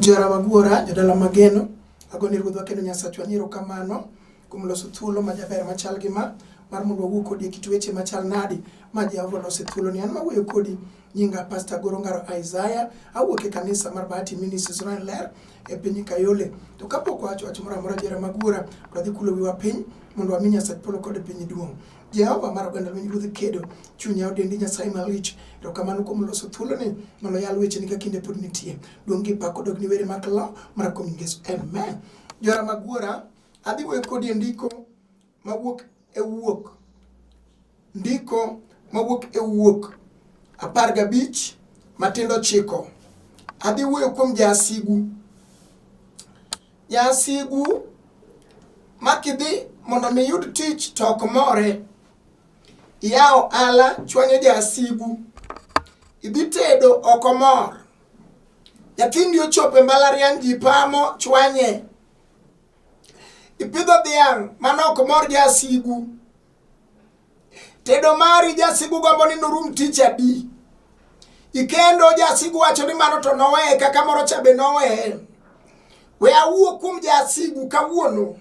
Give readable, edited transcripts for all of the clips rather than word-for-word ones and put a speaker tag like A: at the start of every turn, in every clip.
A: Johera mag Wuora, jodala mageno, agoni Ruodhwa kendo Nyasachwa ni erokamano kuom loso thuolo majaber machal gi ma mar mondo wawuo kodi e kit weche machal nadi ma Jehova oloso e thuoloni. An mawuoyo kodi nyinga Pastor Goro Ngaro Isaiah, awuok e kanisa mar Bahati Ministries Ran Ler e piny Kayole. To kapok wawacho wach moro amora johera mag Wuora, to wadhi kulo wiwa piny mondo wami Nyasach polo kod piny duong'. Jehova mar oganda lweny ruodh kedo, chunya odendi Nyasaye malich. Erokamano kuom loso thuoloni mondo yal wecheni ka kinde pod nitie. Duong' gi pak odog ni were mak lo mana kuom nying Yesu. Amen. Johera mag Wuora, adhi wuoyo kodi e ndiko mawuok e wuok. Ndiko mawuok e wuok 15 matindo 9. Adhi wuoyo kuom jasigu. Jasigu ma kidhi mondo mi iyud tich to ok more. Iyawo ohala chwanyo jasigu. Idhi tedo ok omor. Nyathini ochopo e mbalariany ji pamo chwanye. Ipidho dhiang' mano ok mor jasigu. Tedo mari jasigu gombo ni norum tich adi. Ikendo jasigu wacho ni mano to noweye kaka moro cha be noweye. We awuo kuom jasigu kawuono.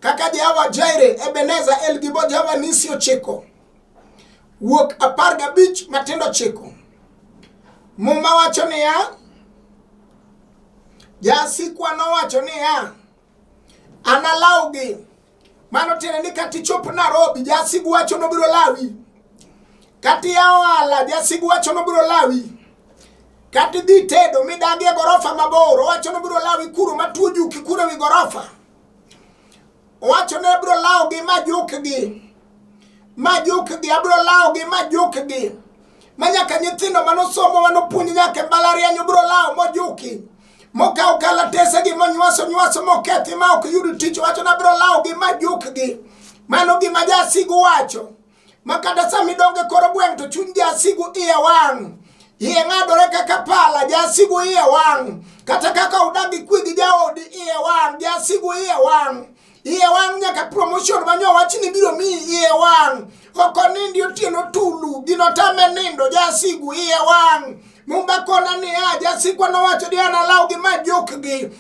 A: Kaka Jehova Jireh, Ebenezer, El Gibor, Jehova Nisi ochiko. Wuok 15 matindo 9. Muma wacho niya, jasikwa nowacho niya, analawgi. Mano tiende ni kata ichop Nairobi, jasigu wacho nobiro lawi. Kata iyawo ohala, jasigu wacho nobiro lawi. Kata idhi tedo midagi e gorofa mabor, owacho nobiro lawi kuro matuo juki kuro ewi gorofa. Owacho ni abiro lawogi ma jukgi. Ma jukgi, abiro lawogi ma jukgi. Ma nyaka nyithindo manosomo manopuonj nyaka e mbalariany obiro lawo mojuki. Mokawo kalatesegi monywaso nywaso mokethi ma ok yud tich. Owacho ni abiro lawogi ma jukgi. Mano gima jasigu wacho. Ma kata sama idongo e kor gweng' to chuny jasigu iye wang'. Iye ng'adore kaka pala, jasigu iye wang'. Kata kaka udak gi kwe gi jaodi iye wang', jasigu iye wang'. Iye wang' nyaka promotion ma nyo wach ni biro miyi iye wang'. Ok onindi otieno tulu, gino tame nindo, jasigu iye wang'. Mumba kona niya, jasikwa nowacho ni analaw gi majukgi.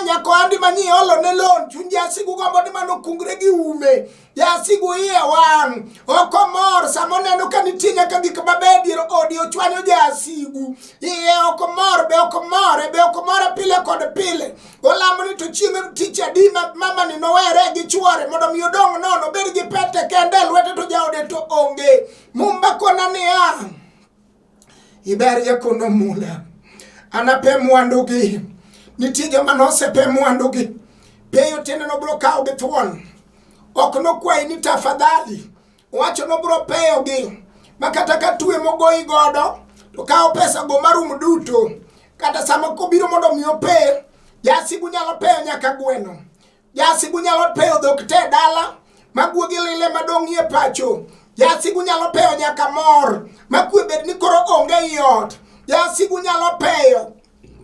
A: Nyako andi manyi olo ne loan, chuny jasigu gombo ni mano kungre gi ume. Jasigu iye wang', ok omor sama oneno ka nitie nyaka gik mabeyo dier odi ochwanyo jasigu. Iye ok mor, be ok more, be ok more pile kod pile. Olamo ni to chieng' tich adi ma mama ni nowere gi chuore mondo mi odong' nono, obed gi pete kende e lwete to jaode to onge. Mumba kona niya, iber jakono mula, anape mwandugi. Nitie joma nosepe mwandugi, peyo tiende nobiro kawo gi thuon. Ok nokwayi ni tafadhali, owacho nobiro peyogi ma kata ka tuwe mogoyi godo to kawo pesa go marum duto. Kata sama kobiro mondo mi ope, jasigu nyalo peyo nyaka gweno. Jasigu nyalo peyo dhok te dala ma guogi lile madong'ie pacho. Jasigu nyalo peyo nyaka mor ma kwe bed ni koro onge ei ot. Jasigu nyalo peyo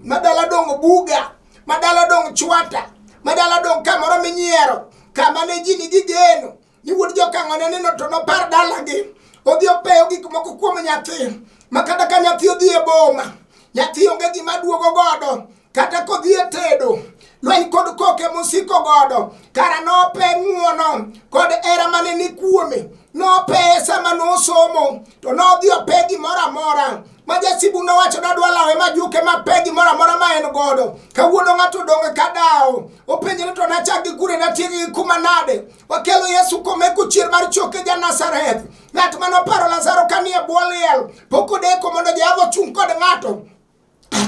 A: ma dala dong' buga, ma dala dong' chwata, ma dala dong' kamoro minyiero, kama ne ji nigi geno ni wuod jokang'o ne nino to nopar dalagi. Odhi opeyo gik moko kuom nyathi ma kata ka nyathi odhi e boma, nyathi onge gima duogo godo. Kata kodhi e tedo, lweny kod koke mosiko godo, kara nope ng'uono kod hera mane ni kuome. Nopeye sama nosomo, to nodhi ope gimoro amora. Ma jasigu nowacho nadwa lawe majuke mape gimoro amora ma en godo. Kawuono ng'ato odong' ka dawo, openjore to nachak gi kure natiek gi kuma nade. Wakelo Yesu komeko chier mar choke ja Nazareth. Ng'at manoparo Lazaro ka nie bwo liel, pok odeko mondo Jehova ochung' kod ng'ato.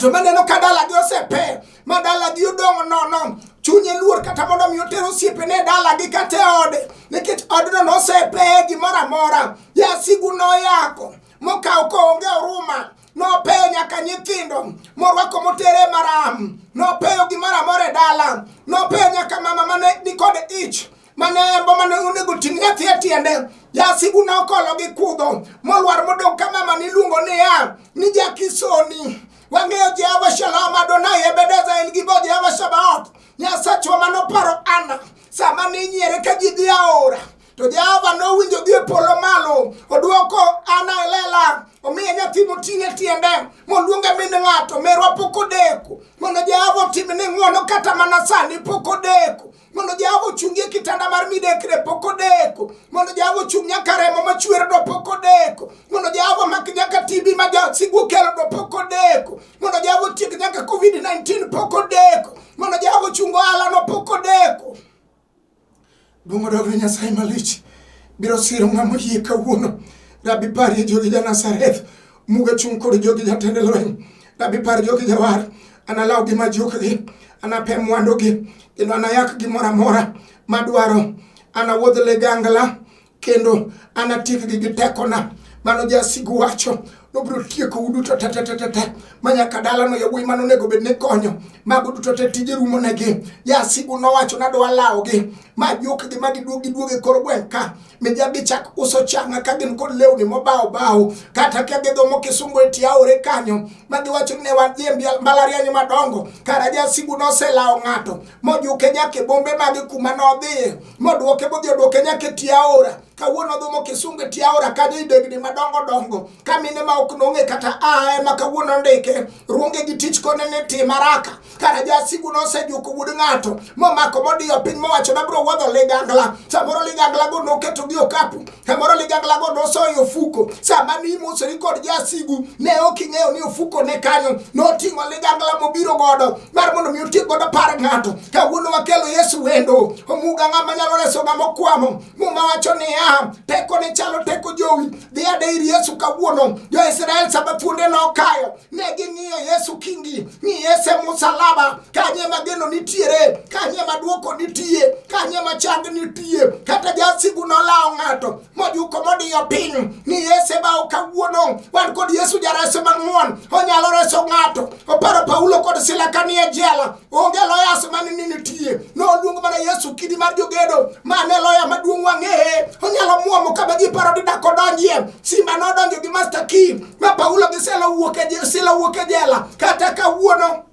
A: To maneno ka dalagi osepe, ma dalagi odong' nono, chunye luor kata mondo mi oter osiepene e dalagi kata e ode, nikech odno nosepe gimoro amora. Jasigu noyako, mokawo koonge oruma, nopeyo nyaka nyithindo, morwako motere maram, nopeyo gimoro amora e dala, nopeyo nyaka mama mane nikod ich, mane embo mane onego ting' nyathi e tiende. Jasigu nokolo gi kudho, molwar modong' ka mama niluongo niya, ni Jakisoni. Wang'eyo Jehova Shalom Adonai Ebenezer El Gibor Jehova Sabaoth, Nyasachwa manoparo Ana sama ninyiere ka ji dhi aora. To Jehova nowinjo gi e polo malo, odwoko Ana e lela, omiye nyathi moting'e tiende, moluonge min ng'ato, merwa pok odeko. Mondo Jehova otimni ng'wono kata mana sani pok odeko. Mondo Jehova ochungi e kitanda mar midekre pok odeko. Mondo Jehova ochung nyaka remo machwer do pok odeko. Mondo Jehova mak nyaka TB ma jasigu okelo do pok odeko. Mondo Jehova otiek nyaka COVID-19 pok odeko. Mondo Jehova ochung ohala no pok odeko. Duong' odog ne Nyasaye malich. Biro siro ng'ama oyie kawuono. Rabi parie jogi ja Nazareth. Muga chung' kod jogi jatend lweny. Rabi par jogi jawar. Analawgi majukgi. Anape mwandugi. Kendo anayak gimoro amora madwaro. Anawuodh ligangla kendo anatiekgi gi tekona. Mano jasigu wacho nobiro tiekou duto te te te te te ma nyaka dalano yawuoyi mane onego bed ni konyo mago duto te tije rumonegi. Jasigu nowacho nadwa lawogi ma jukgi ma giduog giduog e kor gweng' ka mi gichak uso changa ka gin kod lewni mobawo bawo kata ka gidhomo kisungu e tie aore kanyo ma giwacho ni ne wadhi e mbalariany madongo kara jasigu noselawo ng'ato mojuke nyaka e bombe mage kuma nodhiye modwoke modhi odwoke nyaka e tie aora. Kawuono dhumo kisungu e tie aora kanyo idegni madongo dongo ka mine ma ok nong'e kata a ema kawuono ndike ruonge gi tich kone ni tim haraka. Kara jasigu nosejuko wuod ng'ato momako modiyo piny mowacho nabiro wuodho ligangla. Samoro ligangla go noketo gi okapu, samoro ligangla go nosoyo ofuko. Sama nimosori kod jasigu ne ok ing'eyo ni ofuko ne kanyo noting'o ligangla mobiro godo mar mondo mi otiek godo par ng'ato. Kawuono wakelo Yesu wendo, omuga ng'ama nyalo reso ng'ama okwamo. Muma wacho niya, teko ne chalo teko jowi, dhi ade ir Yesu kawuono. Jo-Israel sama thuonde nokayo, ne ging'iyo Yesu kingi, ng'i Yesu e musalaba, kanye ma geno nitiere, kanye ma duoko nitie, kanye ma chang nitie. Kata jasigu nolawo ng'ato, mojuko modiyo piny, ni Yesu e bao kawuono. Wan kod Yesu jareso mang'won, onyalo reso ng'ato. Oparo Paulo kod Sila kanie jela, onge lawyers mane ni nitie. Noluongo mana Yesu kidi mar jogedo, mane lawyer maduong' wang'eye. Onyalo muomo kama ji paro ni dak odonjie. Simba nodonjo gi Master Key, ma Paulo gi Sila owuok e Sila owuok e jela. Kata kawuono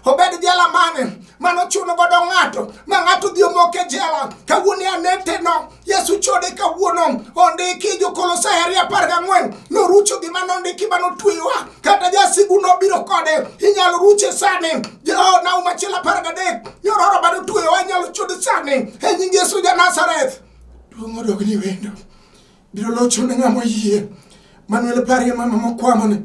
A: obed jela mane mano chuno godo ng'ato ma ng'ato dhi omok e jela kawuono anete no Yesu chode kawuono ondiki jo-Kolosai 2:14 norucho gima nondiki manotweyowa kata jasigu nobiro kode inyalo ruche sani Nahum 1:13 nyororo manotweyowa inyalo chod sani e nying Yesu ja Nazareth. Duong' odog ni wendo biro locho ne ng'ama oyie. Manuel parie mama mokwamoni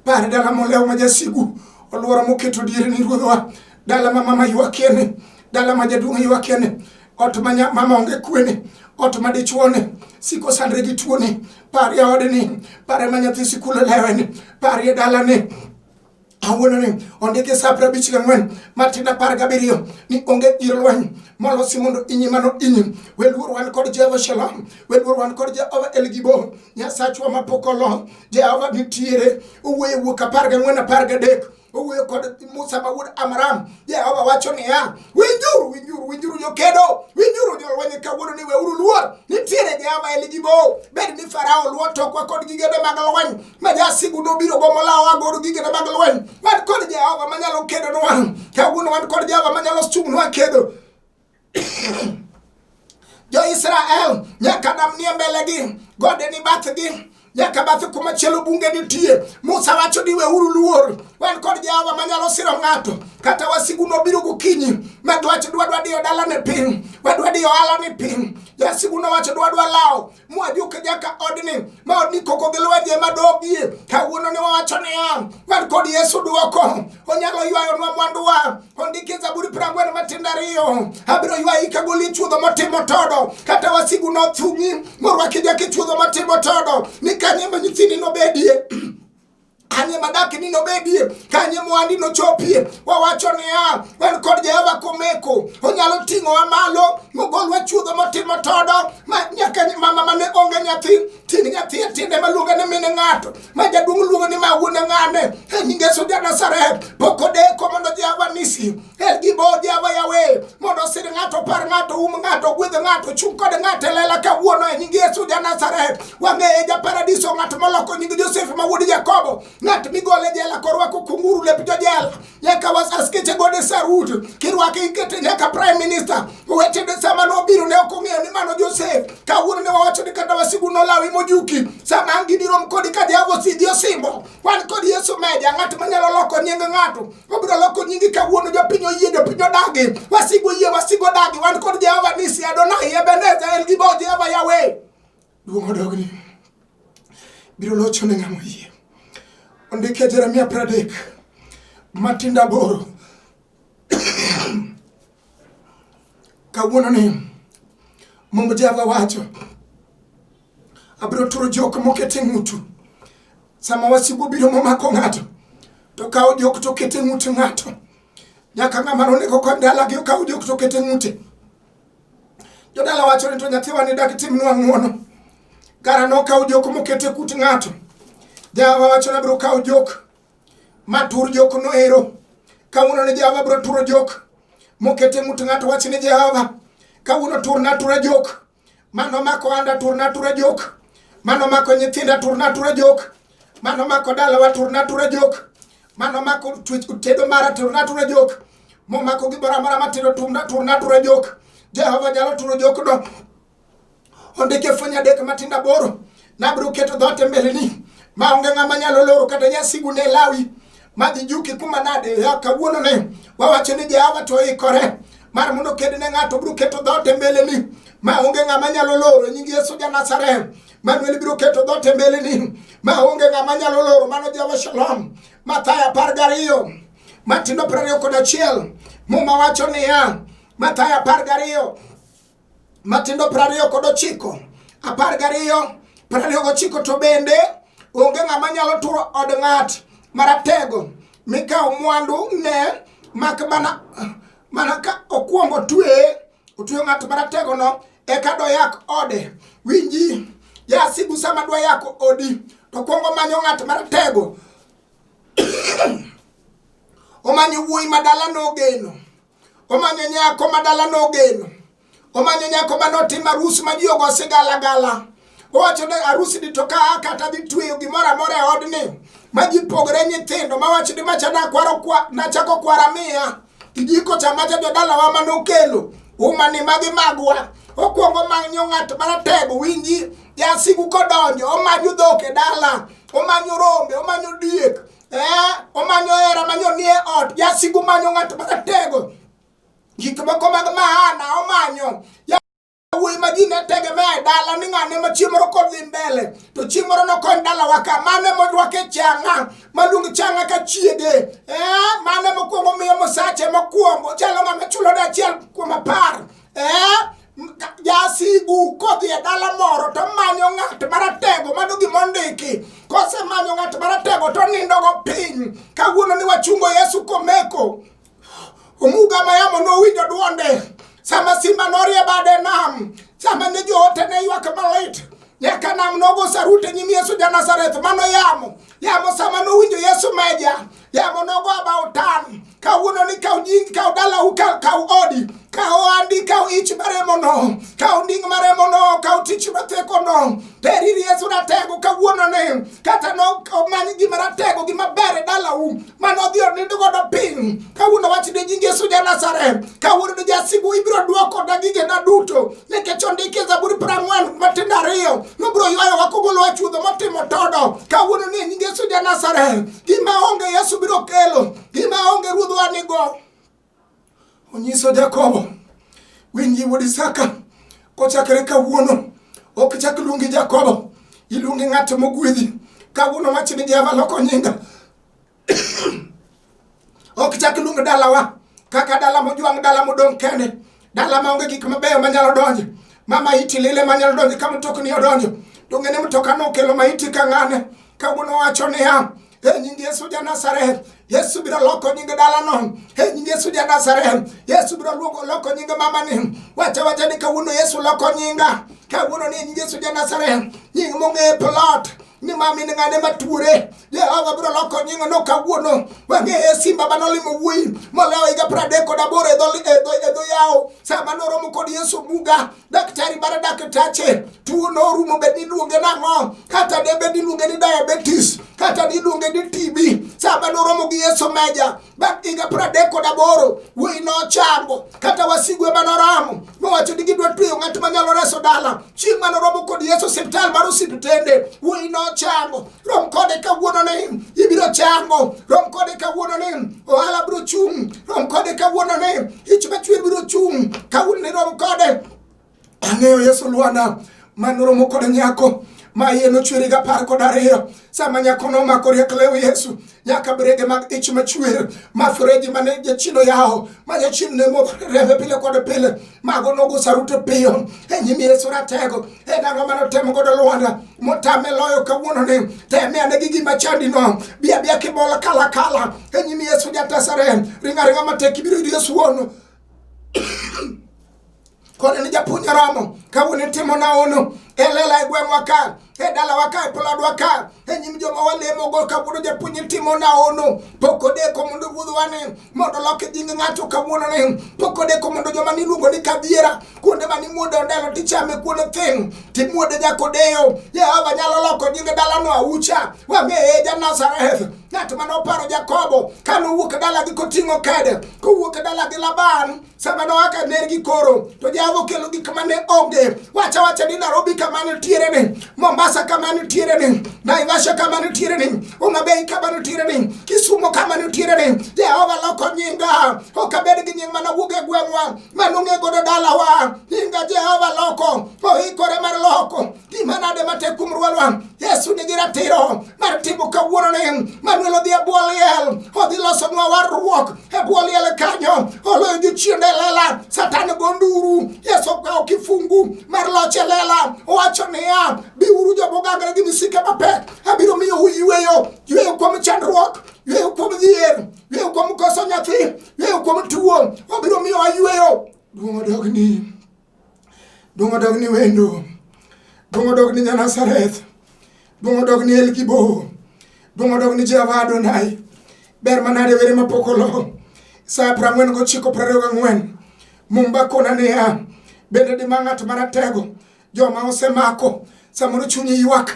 A: par dala molewo ma jasigu olworo moketo diere ni ruodhwa dala ma mama ywakieni dala ma jaduong' ywakieni ot ma mama onge kwene ot ma dichuone siko sandre gi tuone parie odni parie ma nyathi sikul oleweni parie dalani awuononi ondiki sa 54 matindo 17 ni onge gir lweny molosi mondo inyi mano inyi weluor wan kod Jehova Shalom weluor wan kod Jehova El Gibor Nyasachwa mapok olo Jehova nitiere owuoyo wuok 14 13 owuoyo kod Musa ma wuod Amram. Jehova wacho niya, winjuru, winjuru, winjuru jokedo, winjuru jolweny kawuono ni weuru luor, nitiere Jehova El Gibor. Bed ni Farao luwo tokwa kod gigene mag lweny, ma jasigu nobiro go molawowa godo gigene mag lweny. Wan kod Jehova manyalo kedonwa, kawuono wan kod Jehova manyalo chung'nwa kedo. Jo-Israel nyaka nam nie mbelegi, gode ni bathgi, nyaka bath kuma chielo bunge nitie. Musa wacho ni weuru luor, wan kod Jehova manyalo siro ng'ato. Kata wasigu nobiro gokinyi ma dwacho dwa dwa diyo dalane piny, wadwa diyo ohalane piny. Jasigu nowacho dwa dwa lawo mwajuke nyaka odni ma odni koko gi lwenje madogie. Kawuono ne wawacho niya, wan kod Yesu duoko, onyalo ywayonwa mwanduwa. Ondiki Zaburi 42, abiro ywayi kagoli e chuodho motimo todo. Kata wasigu nothung'i morwaki nyaka e chuodho motimo todo, ni kanye ma nyithindi nobedie kanye madak ni nobedie, kanye mwandi nochopie. Wawacho niya, wan kod Jehova komeko, onyalo ting'owa malo mogolwa chuodho motimo todo, ma nyaka mama mane onge nyathi ting' nyathi e tiende maluonge ni min ng'ato, ma jaduong' luongo ni ma wuon ng'ane. E nying Yesu ja Nazareth, pok odeko mondo Jehova nisi El Gibor, Jehova Yahweh, mondo osir ng'ato, par ng'ato, um ng'ato, gwedh ng'ato, chung' kod ng'ato e lela kawuono e nying Yesu ja Nazareth. Wang'eye ja paradiso, ng'at moloko nying Josef ma wuod Jakobo, ng'at migole jela korwako kunguru lep jojela, nyaka askeche gode sarut, kirwake ikete nyaka prime minister. Owetene sama nobiro ne ok ong'eyo ni mano Josef. Kawuono ne wawacho ni kata wasigu nolawi mojuki, sama ang' ginirom kodi ka Jehova osidhi osimbo. Wan kod Yesu meja, ng'at manyalo loko nying ng'ato. Obiro loko nyingi kawuono. Kawuono jopiny oyie, jopiny odagi, wasigu oyie, wasigu odagi. Wan kod Jehova Nisi, Adonai, Ebenezer, El Gibor, Jehova Yahweh. Duong' odogni. Biro locho ne ng'ama oyie. Ondike Jeremia 30 matindo 8. Kawuono ni Mungu Jehova wacho abiro turo jok moket e ng'utu. Sama wasigu obiro momako ng'ato to kawo jok to kete ng'ut ng'ato. Nyaka ng'ama nonego kod dalagi okawo jok to kete ng'ute. Jodala wacho ni to nyathiwa ni dak timnwa ng'uono. Kara nokawo jok mokete kut ng'ato. Jehova wacho ni abiro kawo jok matur jok noero. Kawuono ni Jehova biro turo jok mokete ng'ut ng'ato. Wach ni Jehova kawuono turna tura jok mano mako anda turna tura jok mano mako nyithinda turna tura jok mano mako dalawa turna tura jok mano mako tedo mara turna tura jok momako gimoro amora matindo turna turna tura jok. Jehova nyalo turo jokno. Ondike fweny 3 matindo 8. Nabiro keto dhoot e mbeleni ma onge ng'ama nyalo loro kata jasigu ne lawi madhi juki kuma nade. Ya kawuono ne wawacho ni Jehova to oikore mar mondo oked ne ng'ato. Biro keto dhoot e mbeleni ma onge ng'ama nyalo loro. Nying Yesu ja Nazareth. Manuel biro keto dhoot e mbeleni ma onge ng'ama nyalo loro. Mano Jehova Shalom. Mathayo 12 matindo 21. Muma wacho niya, Mathayo 12 matindo 29, 12 29, to bende onge ng'ama nyalo turo od ng'at maratego mikaw mwandu ne mak mana mana ka okwongo tweye, otweyo ng'at maratego no eka doyak ode. Winji, jasigu sama dwa yako odi to kwongo manyo ng'at maratego. Omanyo wuoyi ma dala nogeno, omanyo nyako ma dala nogeno, omanyo nyako ma notimo arus ma ji ogo sigalagala. Owacho ni arus ni to ka kata dhi tweyo gimoro amora e odni ma ji pogre nyithindo mawacho ni macha nakwaro kwa nachako kwara miya kijiko cha macha jodalawa manokelo umani magi magwa. Okwongo manyo ng'at maratego. Winji, jasigu kodonjo omanyo dhok e dala, omanyo rombe, omanyo diek, omanyo hera manyo nie ot. Jasigu manyo ng'at maratego, gik moko mag maana omanyo. Wuoyi ma ji ne tegemea e dala ni ng'ane ma chieng' moro kodhi mbele to chieng' moro nokony dalawa ka, mane morwake changa maluong changa ka chiege, mane mokwongo miyo mosache mokwongo chalo ng'ama chulo ne 1 kuom 10. Jasigu kodhi e dala moro to manyo ng'at maratego, mano gimondiki. Kosemanyo ng'at maratego to nindogo piny. Kawuono ni wachungo Yesu komeko omuga ma yamo nowinjo duonde sama simba norie bade nam, sama ne joote ne ywak malit nyaka nam nogo sarute nyim Yesu ja Nazareth. Mano yamo, yamo sama nowinjo Yesu meja, yamo nogo about tan. Kawuono ni kaw nying, kaw dalau, kaw odi, kaw ohandi, kaw ich maremono, kaw nding maremono, kaw tich mathekono, ter ir Yesu ratego. Kawuono ni kata no omany gima ratego, gima ber e dalau mano odhi onind godo piny. Kawuono wach ni nying Yesu ja Nazareth, kawuono ni jasigu ibiro duoko na gigena duto, nikech ondiki e Zaburi 40 matindo 2 nobiro ywayowa kogolowa chuodho motimo todo. Kawuono ni nying Yesu ja Nazareth, gima onge Yesu biro kelo, gima onge ruodhwa nigo. Onyiso Jakobo, winji wuod Isaka, kochakre kawuono ok chak luongi Jakobo, iluongi ng'at mogwedhi. Kawuono wach ni Jehova loko nyinga. Ok chak luong dalawa kaka dala mojwang', dala modong' kende, dala maonge gik mabeyo manyalo donjo, ma maiti lile manyalo donjo ka mtokni odonjo. To ng'ene mtoka nokelo maiti ka ng'ane. Kawuono wacho niya, e nying Yesu ja Nazareth, Yesu biro loko nying dalano. E nying Yesu ja Nazareth, Yesu biro luongo loko nying mamani. Wacha wacha ni kawuono Yesu loko nyinga. Kawuono ni nying Yesu ja Nazareth, nying mong'e plot ni mami ni ng'ane matuore, Jehova biro loko nyingo no kawuono. Wang'eye simba manolimo wuoyi molewo higa 38 e dho yawo sama noromo kod Yesu Muga daktari mar daktache, tuo norumo. Bed ni iluonge nang'o, kata de bed ni iluonge ni diabetes, kata ni iluonge ni TB, sama noromo gi Yesu meja bang' higa 38 wuoyi nochango. Kata wasigu ema noramo mowacho ni gidwa tweyo ng'at manyalo reso dala, chieng' manoromo kod Yesu osiptal mar osiptende, wuoyi nochango. Rom kode kawuono ni ibiro chango. Rom kode kawuono ni ohala biro chung'. Rom kode kawuono ni ich machwer biro chung' kawuono ni rom kode. Ang'eyo Yesu Lwanda manoromo kod nyako ma iye nochwer higa 12 sama nyako nomako riek lew Yesu nyaka brege mag ich machwer ma fereji mane jachien oyawo ma jachien ne modho rembe pile kod pile mago nogo sarute piyo e nyim Yesu ratego. En ang'o mane otemo godo Lwanda motame loyo kawuono ni? Teme ane gi gima chandi no, bi abia kibol kala kala e nyim Yesu ja-Nazareth. Ringa ringa matek ibiro ir Yesu wuono kod ni japuonj romo kawuono itimo naono e lela e gweng'wa ka e dalawa ka e plodwa ka e nyim joma walemogo kawuono japuonj itimo naono. Pok odeko mondo ruodhwa ni mondo lok nying ng'ato kawuono ni pok odeko mondo joma niluongo ni kadhiera kuonde mane imuode ondelo tichame kuonde thing timuode nyakodeyo. Jehova nyalo loko nying dalano aucha. Wang'eye ja Nazareth, ng'at mane oparo Jakobo kane owuok dalagi koting'o kede kowuok dalagi Laban sama noa ka nergi koro to Jehova okelo gik mane onge. Wacha wacha ni Nairobi kama nitiere ni, Mombasa kama nitiere ni, Naivasha kama nitiere ni, Homa Bay kama nitiere ni, Kisumu kama nitiere ni, Jehova loko nyinga. Ok abed gi nying mana wuok e gweng'wa manong'e godo dalawa. Nyinga Jehova loko, oikore mar loko. Gima nade matek kuom Rwalwa. Yesu nigi ratiro mar timo kawuono ni Manuel odhi e bwo liel, odhi losonwa warruok e bwo liel kanyo, oloyo jochiende e lela, Satan go nduru. Yesu okawo kifungu mar loch e lela, owacho niya, biuru jomogangre gi misike mapek, abiro miyou yweyo, yweyo kuom chandruok, yweyo kuom dhier, yweyo kuom koso nyathi, yweyo kuom tuo, obiro miyowa yweyo. Duong' odogni. Duong' odog ni wendo. Duong' odog ni Nyanasareth. Duong' odog ni El Gibo. Duong' odog ni Jehova Adonai. Ber manade were mapok olo. Sa 49 24. Mumba kona niya, bende dima ng'at maratego joma osemako samoro chunyi ywak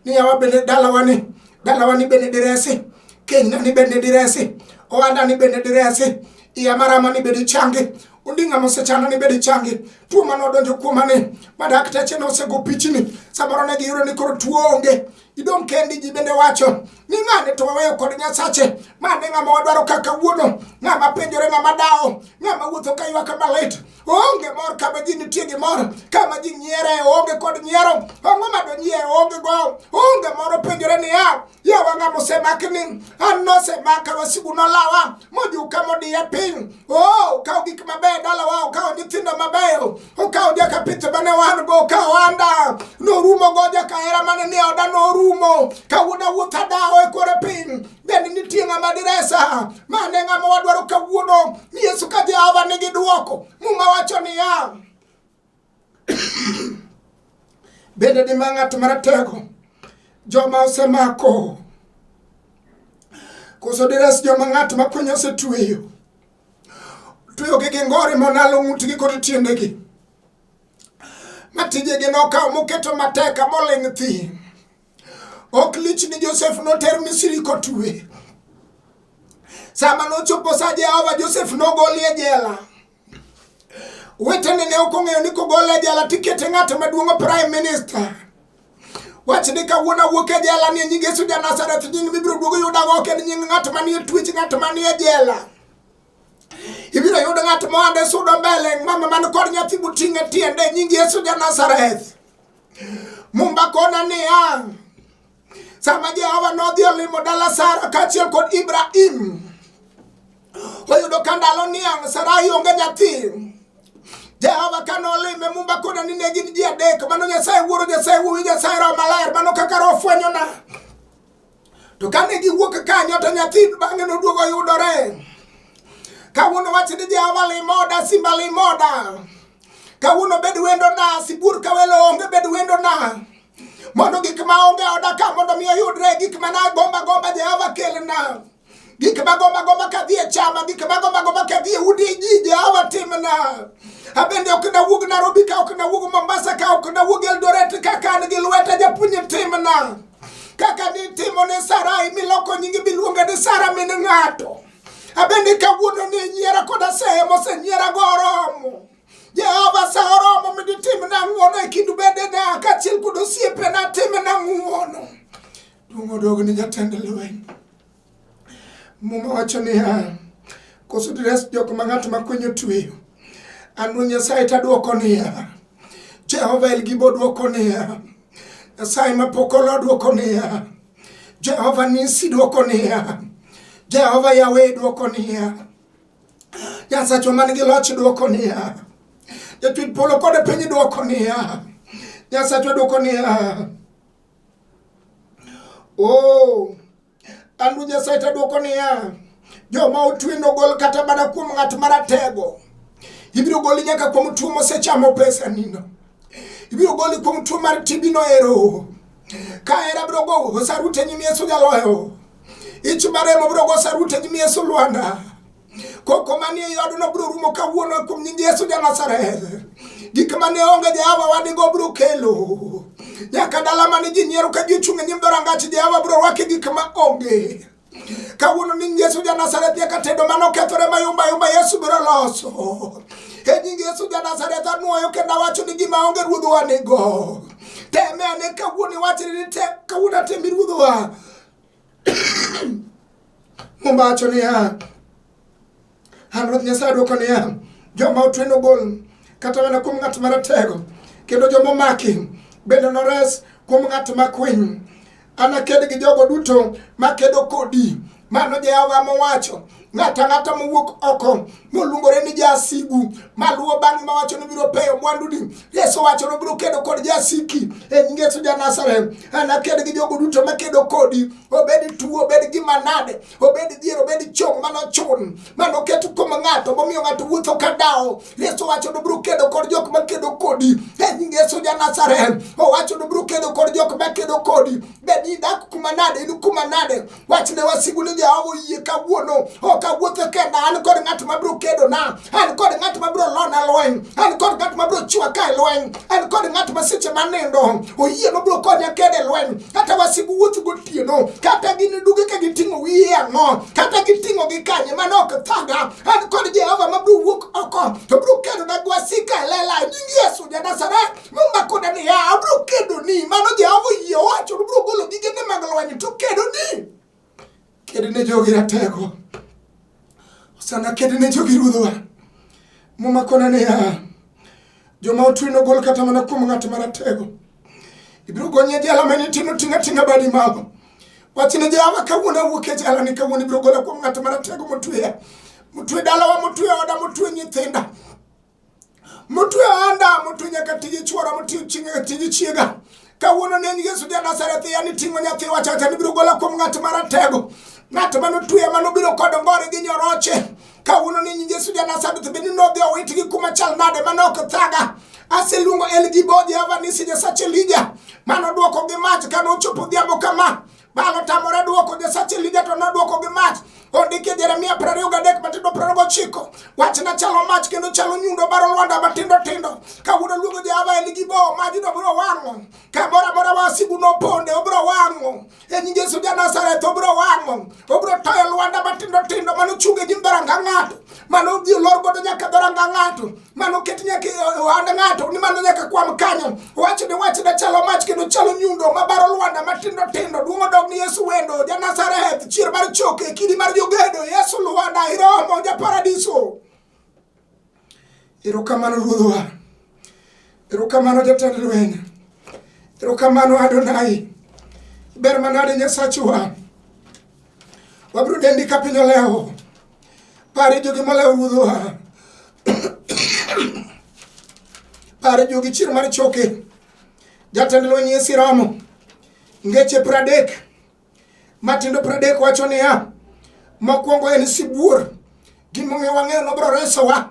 A: ni yawa bende dalawani dalawani bende diresi kenyna ni bende diresi ohanda ni bende diresi iya marama ni bende changi ondinga mosechana ni bende changi tuo mane odonjo kuoma ni ma dakteche nosego pichni samoro ne giyudo ni koro tuo onge idong' kendi ji bende wacho ni ng'ane to waweyo kod Nyasache mane ng'ama wadwaro kaka wuono ng'ama penjore ng'ama dawo ng'ama wuotho ka ywak malit onge mor kama ji nitie gi mor kama ji nyiere onge kod nyiero ang'o ma donyie onge go onge moro penjore niya yawa ng'ama osemakni an nosemaka wasigu nolawa mojuka modiya piny o okawo gik mabeyo dalawa okawo nyithindo mabeyo okawo jaka pith mane wan go okawo anda norumo go jaka hera mane nie oda norumo kawuono awuotho adawo e kore piny bende nitie ng'ama diresa mane ng'ama wadwaro kawuono ni Yesu ka Jehova nigi dwoko. Muma wacho niya, bende dima ng'at maratego joma osemako koso dires joma ng'at makonyo osetweyo tweyogi gi ngori monalo ng'utgi kod tiendegi ma tijegi nokawo moketo matek moling' thi. Ok lich ni Josef noter Misri kotwe. Sama nochopo sa Jehova, Josef nogoli e jela. Wetene ne ok ong'eyo ni kogole e jela tikete ng'at maduong' prime minister. Wach ni kawuono awuok e jela ni e nying Yesu ja Nazareth, nying mibiro duogo yudago ok en nying ng'at manie twech, ng'at manie jela. Ibiro yudo ng'at moande sudo mbele, mama man kod nyathi moting'e tiende, nying Yesu ja Nazareth. Mumba kona niya, sama Jehova nodhi olimo dala Sara kaachiel kod Ibrahim, oyudo ka ndalo niang' Sarai onge nyathi. Jehova ka nolime, Mumba kona ni ne gin ji adek, mano Nyasaye Wuoro, Nyasaye Wuowi, Nyasaye Roho Maler, mano kaka Roho fwenyona. To kane giwuok kanyo to nyathi bang'e noduogo yudore. Kawuono wach ni Jehova limoda, simba limoda. Kawuono bed wendo na, sibuor ka welo onge bed wendo na. Mondo gik ma onge oda ka mondo mi oyudre, gik ma nagomba gomba Jehova kelna. Gik ma gomba gomba kadhi e chama, gik ma gomba gomba kadhi e udi ji Jehova timna. Abende ok nawuog Nairobi ka ok nawuog Mombasa ka ok nawuog Eldoret kaka an gi lweta japuonj timna. Kaka nitimo ne Sarai miloko nyinge miluonge ni Sara min ng'ato. Abende kawuono ne nyiera kod aseye mosenyiera go oromo. Jehova sa oromo mondo itimna ng'wono e kind bedena kaachiel kod osiepena timna ng'wono. Duong' odog ni jatend lweny. Muma wacho niya, Koso dires jok ma ng'at ma kwenyo tweyo? An Ruoth Nyasaye tadwoko niya, Jehova El Gibo dwoko niya, Nyasaye ma pok olo dwoko niya, Jehova Nisi dwoko niya, Jehova Yahweh dwoko niya, Nyasachwa man gi loch dwoko niya, Jachwech polo kod piny dwoko niya, Nyasachwa dwoko niya, Oh, an Ruoth Nyasaye tadwoko niya, joma otwe nogol kata mana kuom ng'at maratego. Ibiro goli nyaka kuom tuo mosechamo pesa nino. Ibiro goli kuom tuo mar TB no ero. Ka hera biro go sarute nyim Yesu jaloyo. Ich maremo biro go sarute nyim Yesu Lwanda. Koko manie ei odno biro rumo kawuono kuom nying Yesu ja Nazareth. Gik mane onge Jehova wadigo biro kelo. Nyaka dala mane ji nyiero ka ji ochung' e nyim dhorangach Jehova biro rwaki gik ma onge. Kawuono ni Yesu ja Nazareth nyaka tedo mane okethore mayumba yumba Yesu biro loso. E nying Yesu ja Nazareth anwoyo kendo awacho ni gima onge ruodhwa nigo. Teme ane kawuono iwachni ni te kawuono atemi ruodhwa. Mumba wacho niya, an Ruoth Nyasaye dwoko niya, joma otwe nogol kata mana kuom ng'at maratego, kendo joma omaki bende nores kuom ng'at makwiny. Anaked gi jogo duto makedo kodi. Mano Jehova mowacho. Ng'ato ang'ata mowuok oko moluongore ni jasigu maluwo bang'i mawacho ni biro peyo mwanduni. Yesu wacho ni obiro kedo kod jasiki e nying Yesu ja Nazareth. Anaked gi jogo duto makedo kodi, obed tuo, obed gima nade, obed dhier, obed chong manochun, manoket kuom ng'ato momiyo ng'ato wuotho ka dawo. Yesu wacho ni obiro kedo kod jok makedo kodi e nying Yesu ja Nazareth. Owacho ni obiro kedo kod jok makedo kodi. Bed ni idak kuma nade, in kuma nade, Wach ne wasigu ni Jehova oyie kawuono. Ok awuotho kenda, an kod ng'at mabiro kedona, an kod ng'at mabiro lona lweny, an kod ng'at mabiro chiwa ka e lweny, an kod ng'at ma seche manindo oyie nobiro konya kedo e lweny. Kata wasigu wuoth gotieno, kata gin duge ka giting'o wiye ang'o, kata giting'o gi kanye, mano ok thaga. An kod Jehova mabiro wuok oko to biro kedona gi wasika e lela. E nying Yesu ja Nazareth. Muma koda niya, abiro kedoni. Mano Jehova oyie owacho, obiro golo gigene mag lweny to kedoni. Ked ne jogi ratego. Osana ked ne jogi ruodhwa. Muma kona niya, joma otwe nogol kata mana kuom ng'at maratego. Ibiro gonye e jela ma nitie noting'a ting'a badi malo. Wach ne Jehova kawuono awuok e jela ni kawuono ibiro gola kuom ng'at maratego motweya. Motwe dalawa, motwe oda, motwe nyithinda. Motwe anda, motwe nyaka tije chuora, motwe tije chiega. Kawuono ne Yesu ja Nazareth yani ting'o nyathiwa chacha ni biro gola kuom ng'at maratego. Ng'at manotweya manobiro kod ngore gi nyoroche. Kawuono ne Yesu ja Nazareth bende nodhi owitgi kuma chal nade mane ok thaga. Aseluongo El Gibor Jehova Nisi Nyasach Elija. Mano dwoko gi mach kane ochopo odhiambo kama. Baal otamore dwoko Nyasach Elija to nodwoko gi mach. Ondiki e Jeremia 23 matindo 29. Wachna chalo mach kendo chalo nyundo baro lwanda matindo tindo. Kawuono luongo Jehova en gi bo majno biro wang'o. Kamoro amora wasigu noponde obiro wang'o. E nying Yesu ja Nazareth obiro wang'o. Obiro toyo lwanda matindo tindo mano chung' e nyim dhoranga ng'ato. Mano odhi olor godo nyaka dhoranga ng'ato. Mano ket nyaka e ohand ng'ato ni mano nyaka kwam kanyo. Wacho ni wachna chalo mach kendo chalo nyundo mabaro lwanda matindo tindo. Duong' odog ni Yesu wendo ja Nazareth, chier mar choke, kidi mar jogedo, Yesu lwanda, iromo ja paradiso. Erokamano Ruodhwa. Erokamano jatend lweny. Erokamano Adonai. Ber manade Nyasachwa. Wabiro dendi ka piny olewo. Pare jogi molewo Ruodhwa. Pare jogi chier mar choke. Jatend lweny Yesu romo. Ngeche 30. Matindo 30 wacho niya, mokwongo en sibuor. Gimomiyo wang'eyo nobiro resowa.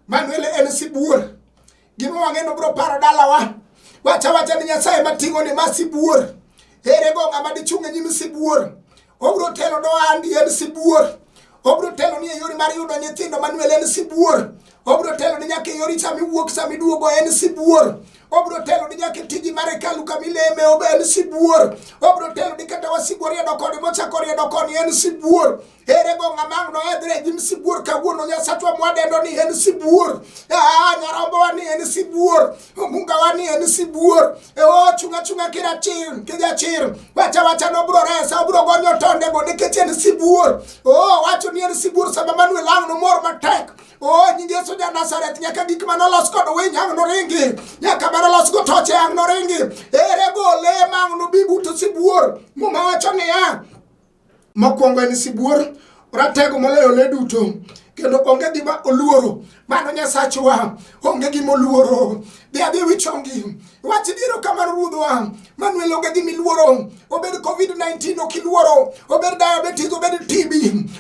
A: Manuel en sibuor. Gima wang'eyo nobiro paro dalawa. Wacha wacha ni Nyasaye mating'o ni ma sibuor. Ere go ng'ama dichung' e nyim sibuor? Obiro telo no andi en sibuor. Obiro telo ni e yori mar yudo nyithindo Manuel en sibuor. Obiro telo ni nyaka e yori sama iwuok sama iduogo en sibuor. Obiro telo ni nyaka e tiji mar hekalu kama ileme en sibuor. Obiro telo ni kata wasigu oriedo koni mochako oriedo koni en sibuor. Ere go ng'ama ang' nohedhre gi sibuor kawuono? Nyasachwa mwadendo ni en sibuor. Ah, nyarombowa ni en sibuor. Omungawa ni en sibuor. E o chunga chunga kirachir, kijachir. Wacha wacha nobro resa, obro gonyo tonde go nikech en sibuor. O wacho ni en sibuor sama Manuel ang' nomor matek. O nying Yesu ja Nazareth, nyaka gik mane olos kod winy ang' noringi, nyaka mane olos go toche ang' noringi. Ere go le ma ang' nobi but sibuor? Muma wacho niya, mokwongo en sibuor, oratego moloyo le duto, kendo onge gima oluoro. Mano Nyasachwa, onge gima oluoro. Dhi adhi wi chongi, wach ni erokamano Ruodhwa. Manuel onge gima iluoro, obed COVID-19 ok iluoro, obed diabetes, obed TB,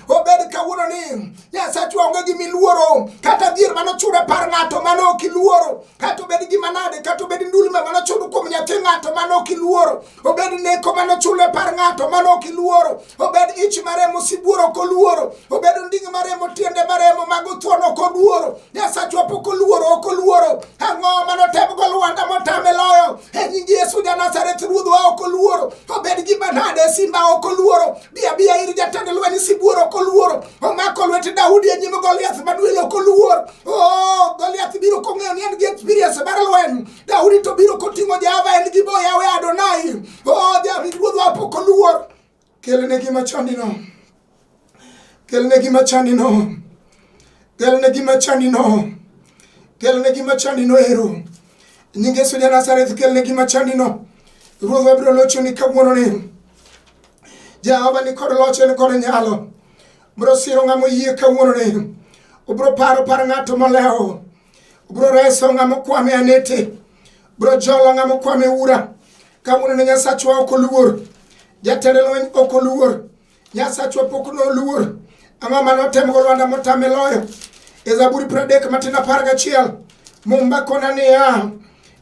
A: obed kawuono ni Nyasachwa onge gima iluoro, kata dhier mane ochuno e par ng'ato mano ok iluoro, kata obed gima nade, kata obed ndulme mane ochuno kuom nyathi ng'ato mano ok iluoro, obed neko mane ochuno e par ng'ato mano ok iluoro, obed ich maremo sibuor ok oluoro, obed onding maremo tiende maremo mago thuon ok oluoro. Nyasachwa pok oluoro, ok oluoro. Ang'o mane otemgo Lwanda motame loyo? E nying Yesu ja Nazareth ruodhwa ok oluoro. Obed gima nade simba ok oluoro. Bi abiya ir jatend lweny sibuor ok oluoro. Omako lwet Daudi e nyim Goliath maduel ok oluor. Oh, Goliath biro kong'eyo ni en gi experience mar lweny. Daudi to biro koting'o Jehova en gi bo Yahweh Adonai. Oh, David ruodhwa pok oluor. Kelne gima chandino. Kelne gima chandino. Kelne gima chandino. Kelne gima chandino ero. Nying Yesu ja Nazareth kelne gima chandino. Ruodhwa biro lochoni kawuono ni. Jehova ni kod loch en kod nyalo. Biro siro ng'ama oyie kawuono ni. Obiro paro par ng'ato molewo. Obiro reso ng'ama okwame anete. Obiro jolo ng'ama okwame ura. Kawuono ni Nyasachwa ok oluor. Jatend lweny ok oluor. Nyasachwa pok noluor. Ang'o mane otemgo Lwanda motame loyo? E Zaburi 30 matin 11 Mumba kona niya,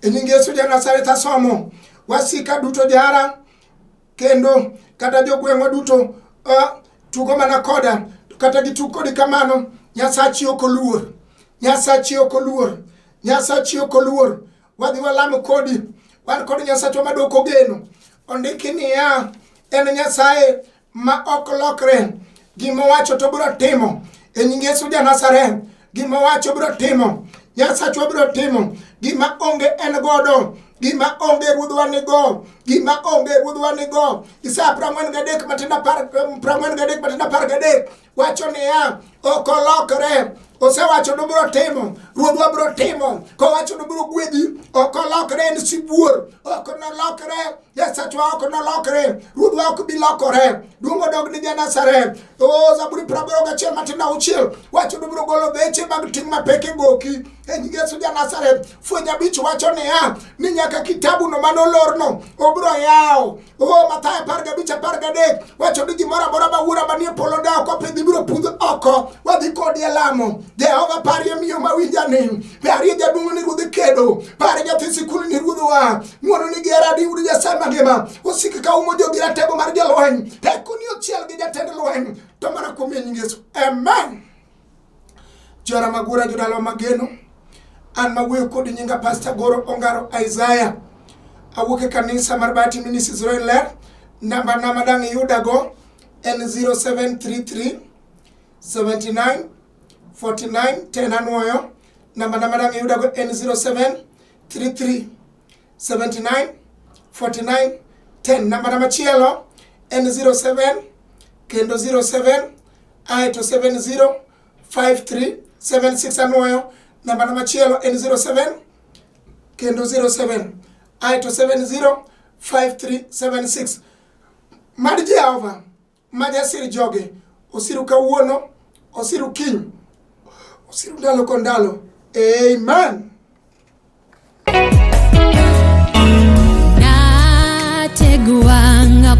A: e nying Yesu ja Nazareth asomo, wasika duto jara kendo kata jogweng'wa duto tugo mana koda, to kata gitug kodi kamano, Nyasachi ok oluor. Nyasachi ok oluor. Nyasachi ok oluor. Wadhi walam kodi. Wan kod Nyasachwa madwoko geno. Ondiki niya, en Nyasaye ma ok lokre. Gima owacho to biro timo. E nying Yesu ja Nazareth, gima owacho biro timo. Nyasachwa biro timo. Gima onge en godo. Gima onge ruodhwa nigo. Gima onge ruodhwa nigo. Isaya 43 matin apar, 43 matin 13 wacho niya, ok olokre. Osewacho ni obiro timo, ruodhwa biro timo. Kowacho ni obiro gwedhi, ok olokre, en sibuor. Ok nolokre, Nyasachwa ok nolokre, ruodhwa ok bi lokore. Duong' odog ni ja-Nazareth. O Zaburi 81 matin 6 wacho ni obiro golo beche mag ting' mapek e goki. E nying Yesu ja-Nazareth. Fweny 5 wacho niya, ni nyaka kitabuno mane olorno obiro yawo. O Mathayo 15 13 wacho ni gimoro amora ma Wuora manie polo dawo kopidhi biro pudh oko. Wadhi kodi e lamo. Jehova parie miyo mawinjani. Parie jaduong' ni ruodh kedo. Parie nyathi sikul ni ruodhwa. Ng'wono ni gi hera adi Nyasaye mangima. Osik ka umo jogi ratego mar jolweny. Tekoni ochiel gi jatend lweny. To mana kuom nying Yesu. Amen. Jora magura jodalawa mageno. An mawuoyo kodi nyinga Pastor Goro Ongaro Isaiah. Awuok e kanisa mar Bahati Ministries Royal Ler. Namba na madang' iyudago en 0733 79 49 10 anwoyo. Namba na madang' iyudago en 0733 79 49 10. Namba na machielo en 07 kendo 07 aeto 70 53 76 anwoyo. Namba na machielo en 07 kendo 07 aeto 70 53 76. Mad Jehova ma jasir joge osiru kawuono, osiru kiny, osiru ndalo kod ndalo. Amen.
B: Nategwanga.